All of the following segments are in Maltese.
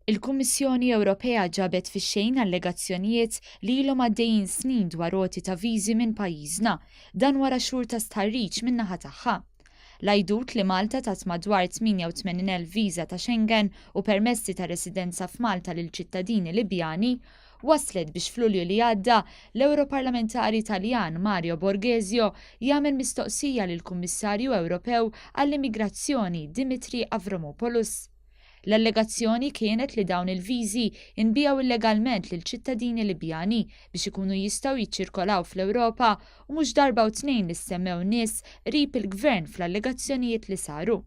Il-Kummissjoni Ewropea ġabet fix-xejn allegazzjonijiet li ilhom għaddejjin snin dwar għoti ta' viżi minn pajjiżna. Dan wara xhur ta' stħarriġ min-naħa tagħha. L-għajdut li Malta tat madwar 88,000 viża ta' Schengen u permessi ta' residenza f'Malta lil ċittadini Libjani wasslet biex f'Lulju li għadda l-Ewroparlamentari Taljan Mario Borghezio jagħmel mistoqsija lill-Kummissarju Ewropew għall-Immigrazzjoni Dimitri Avramopoulos. L-allegazzjoni kienet li dawn il-viżi nbiegħu illegalment lil ċittadini Libjani biex ikunu jistgħu jiċċirkolaw fl-Ewropa u mhux darba u tnejn li ssemmew nies qrib il-Gvern fl-allegazzjonijiet li saru.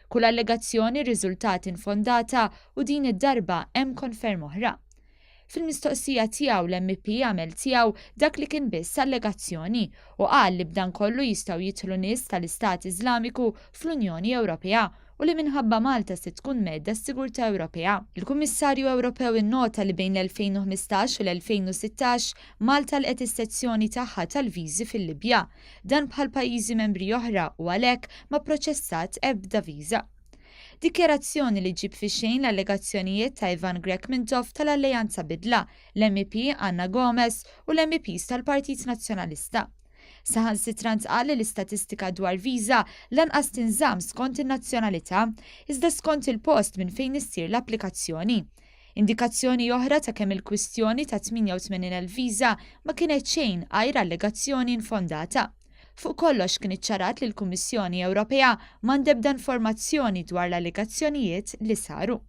Kull allegazzjoni rriżultat infondata u din id-darba hemm konferma oħra. Fil-mistoqsija tiegħu l-MEP għamel tiegħu dak li kien biss allegazzjoni u qal li b'dan kollu jistgħu jidħlu nies tal-Istat Iżlamiku fl-Unjoni Ewropea u li minħabba Malta se tkun mhedda s-sigurtà Ewropea. Il-Kummissarju Ewropew innota li bejn l-2015 u l-2016 Malta lqgħet is-sezzjoni tagħha tal-viżi fil-Libja. Dan bħal pajjiżi membri oħra u għalhekk ma pproċessat ebda viża. Dikjarazzjoni li ġġib fix-xejn l-allegazzjonijiet ta' Ivan Grech Mintoff tal-Alleanza Bidla, l-MEP Anna Gomes u l-MEPs tal-Partit Nazzjonalista. Saħansitra ntqal li l-istatistika dwar viża lanqas tinżamm skont in-nazzjonalità, iżda skont il-post minn fejn issir l-applikazzjoni. Indikazzjoni oħra ta' kemm il-kwistjoni ta' 88,000 viża ma kienet xejn għajr allegazzjoni infondata. Fuq kollox kien iċċarat li l-Kummissjoni Ewropea m'għandha ebda informazzjoni dwar l-allegazzjonijiet li saru.